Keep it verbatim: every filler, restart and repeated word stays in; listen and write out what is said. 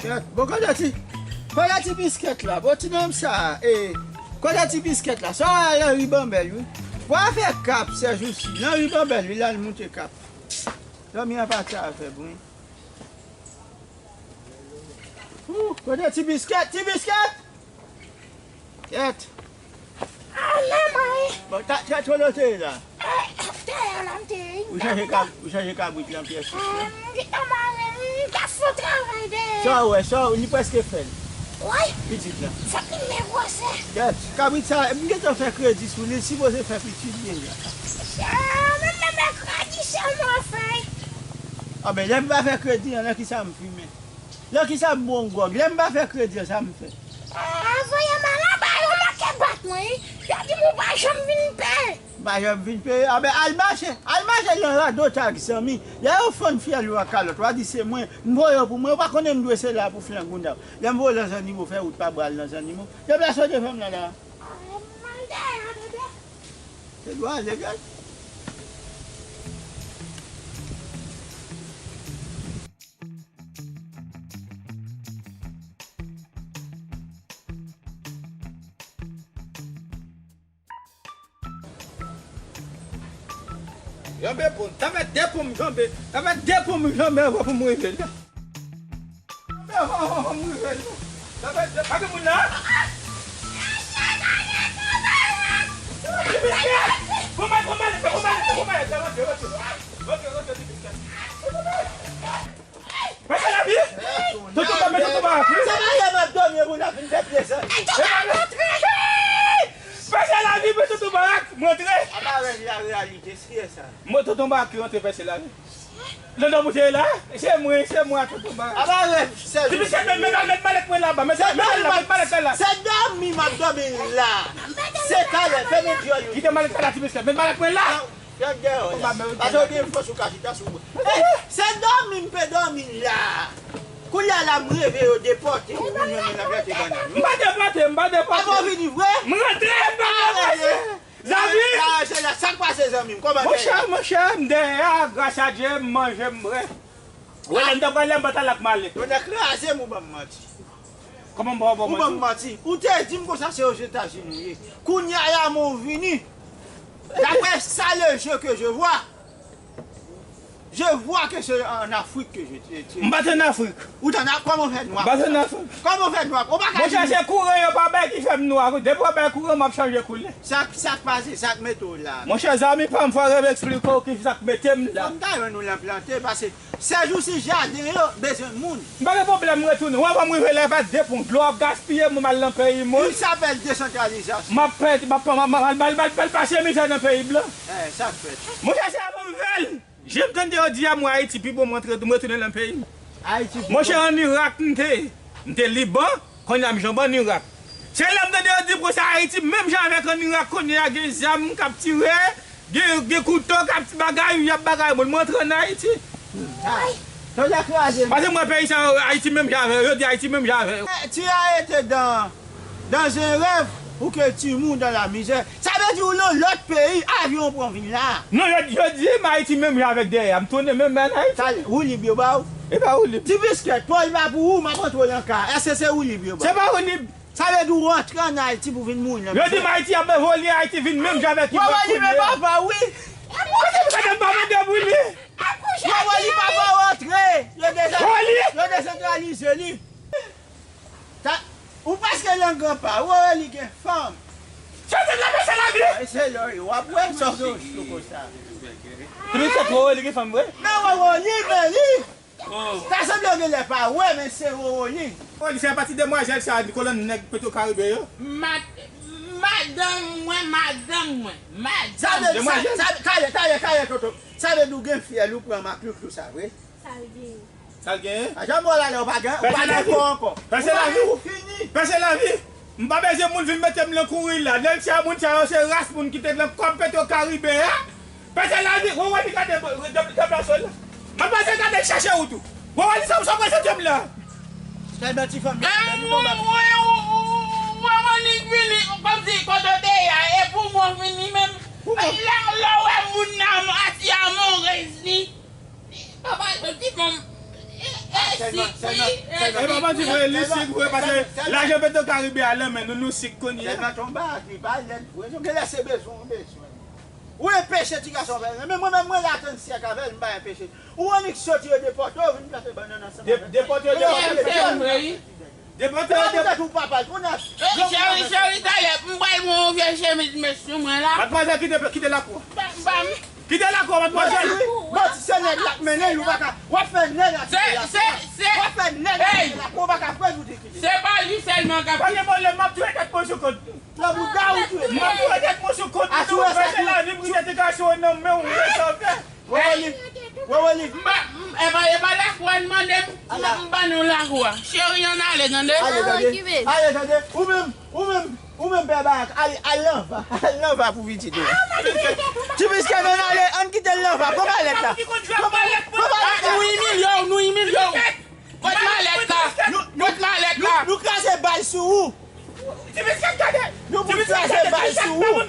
Bon, kote ti, kote ti biskèt la? Bon, ti nonm sa, e, kote ti biskèt la? Sa w al nan ribanbèl, wi. W al fè kap, sèjousi, nan ribanbèl, wi, l al moute kap. Zanmi an pati avè m, wi. Ou, kote ti biskèt, ti biskèt? Kèt. Ala mwen. Bon, ta, ta, kote w te ye la? Eh, dèyè la m te ye. Ou chanje kab-, ou chanje kabrit lan pyès sis la? M gentan mare, m t ap fè yon travay dèyè. Sa w wè, sa w, li prèske fè l. Woy. Pitit lan. Fòk li men gwosè. Kèt, kabrit sa, m gentan fè kredi sou li, li sipoze fè pitit deja. Ah, men, men, men, kredi sèlman fè. Ah, ben, lè m pa fè kredi an, nan kisa m fimen? Nan kisa m bon gwòg? Lè m pa fè kredi an, sa m fè? Ah, voye m al anba, yo manke bat mwen, wi. Yo di m ou pa janm vin peye. M pa janm vin peye? Ah, ben, al mache, al mache nan rado tag zanmi. Lè yo fann fyèl yo ak kalòt, w a di se mwen, m voye yo pou mwen, yo pa konnen m dwe se la pou flangounda. Lè m voye nan zannimo, fè wout pa bral nan zannimo. Deplase w devan m nan la. Ah, m al dèyè, tande. Se dwa legal. Janbe pon, sa fè de pon m janbe, sa fè de pon m janbe anvan pou m rive la. Janbe anvan, anvan pou m rive la. Sa fè de, pa gen moun la? Pran malèt la, pran malèt la, pran malèt la, rantre, rantre, rantre, rantre, rantre. Pèse lavi! Tonton Bak, men tonton Bak, wi. Se pa lè m ap dòmi pou n ap vin fè plezan. Pèse lavi, men tonton Bak, m rantre. Apa rèv la reyalite, se sa. Mwen tonton Bak ki rantre pèse lavi. Tonton Bak te la, se mwen, se mwen tonton Bak. Apa rèv, se jis. Ti Michel, men, men, men malèt mwen la, ba, men, men la, men malèt la. Se dòmi m ap dòmi la. Se talè, fèmen dyòl ou. Kite malèt la, Ti Michel, men malèt mwen la. Gad dèyè w la. Pase w gen fòs ou ka chita sou mwen. Eh, se dòmi m pe dòmi la. Kounye a la m reve yo depòte m, moun yo nan plante bannann. M pa depòte, m pa depòte. Apa w vini vre? M rantre, m pa depòte. Zanmi! Sa, se la, sa k pase zanmi m? Kòman dèyè? Monchè, monchè, m dèyè a, gras a Dye, m manje, m bwè. Wè, lè m ta pral la, m pa t al ak male. Yo nan kraze m, ou ban m manti. Kòman m pa w ban manti? Ou ban m manti. Ou te di m konsa se Ozetazini ou ye. Kounye a la, men w vini. D'après ça, le jeu que je vois, je vois que c'est en Afrique que je te, te... M pa t ann Afrik. Ou t ann Afrik? Kòman w fè nwa? M pa t ann Afrik. Kòman w fè nwa? Ou pa ka di... Monchè, se kouran yo pa bay ki fè m nwa. Depi yo bay kouran, m ap chanje koulè. Sa, sa k pase, sa k mete w la? Monchè, zanmi pa m, fò yo eksplike w ki sa k mete m la. Fò m ta jwenn ou nan plante, paske sèjousi jaden yo bezwen moun. M pa gen pwoblèm, m retounen. Ou wè, anvan m rive la, e pa de pon dlo ap gaspiye, mwen m al nan peyi m, wi. Ki sa apèl desantralizasyon? M ap pèdi, m ap, m ap, m ap, m ap, m ap pase mizè nan peyi blan. Eh, sa k fèt? Monchè, se avan m fè l. Jan m tande yo di a, mwen Ayiti pi bon, m rantre, m retounen nan peyi m. Ayiti pi bon. Monchè, ann Irak m te ye. M te Liban, kounye a m janbe ann Irak. Se la m tande yo di konsa Ayiti menm jan avèk ann Irak, kounye a gen zam k ap tire. Gen, gen kouto k ap ti bagay, y ap bagay moun. Mwen rantre ann Ayiti. Ay, tande kraze m. Paske mwen peyi sa yo, Ayiti menm jan avè yo. Yo di Ayiti menm jan avè yo. Eh, tu as été dans, dans un rêve pour que tu mours dans la misère. Sa vle di ou nan lòt peyi, avyon pran vin la. Non, yo, yo di m Ayiti menm jan avèk dèyè a. M tounen menm ann Ayiti. Sa, woulib yo ba w? E pa woulib. Ti biskèt, pòl pa pou ou, m ap antre w nan ka. Èske se woulib yo ba w? Se pa woulib. Sa vle di ou rantre ann Ayiti pou vin mouri nan mizè. Yo di m Ayiti ap vole, Ayiti vin menm jan avèk Irak kounye a. Woli men papa, wi. Kote m kote m pa mande pou li? Woli papa rantre. Yo deja, yo desantralize li. Sa, ou prèske nan gran pa. Woli gen fanm. Chante la, pèse lavi. Ay, se lò, w ap wè sa w gen yon chou konsa. Ti biskèt, Woli gen fanm vre? Men wè Woli, men li. Oh. Ta sanble w genlè pa wè, men se Wowoli. Wowoli, se pati demwazèl sa, kolòn nèg Petro Caribe yo. Ma-, madanm mwen, madanm mwen, madanm. Sa vle di sa, demwazèl. Sa, talè, talè, talè, tonton. Sa vle di w gen fyèl, ou pran maklouklou sa vre. Sa l genyen. Sa l genyen? A, jan mwen la, lè w pa gen, ou pa gen kò ankò. Pèse lavi. Ou fini. Pèse lavi. M pa bezwen moun vin mete m lan kouri la. Nèg sa, moun sa yo se ras moun ki te nan kòb Petro Caribe a. Pèse lavi, Wowoli gade, de, de, deplase w la. M ap pase gade chache wout ou. Wowoli, sa, sa w prezante m la? Tèlman ti fanm nan, men nou nòmal. Wowoli vini, kòmsi kote w te ye a, e pou mwen vini menm. Pou mwen. Lè, lè w wè moun nan, a ti amorez li. Papa, ti fanm. E, e, Sèlman, sèlman, sèlman. E pa manti vre, li sik vre, paske lajan Petro Karibe a nan men nou, nou sik kounye a. Sèlman ton bagay ki pa lèd vre, nou genlè se bezwen, bezwen. Ou enpeche ti gason avè l, men mwen menm mwen la trannsenk avè l, m pa enpeche. Ou annik soti yo depòte w, vin plante bannann ansanm avè l. Depòte yo depòte. Depòte yo depòte. Ou papa l, kounye a. Cheri, cheri, talè, m pral pran yon vye chemiz mèch sou mwen la. Madmwazèl, kite, kite lakou. Kite lakou, madmwazèl. Bon, si se nèg la k mennen l, ou pa ka. W ap fè nèg la kite lakou. W ap fè nèg la kite lakou, ou pa ka fè l ou te kite. Se pa li sèlman k ap. Pa gen pwoblèm, m ap touye tèt mwen sou kont. Nan bouda ou touye. M ap touye tèt mwen sou kont. Asou ou sa tou. Lavi m kite ti gason nan men w, ou wè sa w fè. Weweli, Weweli. M pa, m, e pa, e pa lakou a n mande m, m, m ban nou lakou a. Cheri, ann ale, tande. Ale, tande. Ale, tande. Ou menm, ou menm, ou menm, pè Barak, al, al nan va, al nan va pou pitit ou. Ti piskèt, ann ale, ann kite l nan va. Pran malèt la. Pran malèt la. Nou imilye w, nou imilye w. Pot malèt la. Pot malèt la. Nou, nou kraze bal sou ou. Nou pou kraze bal sou ou.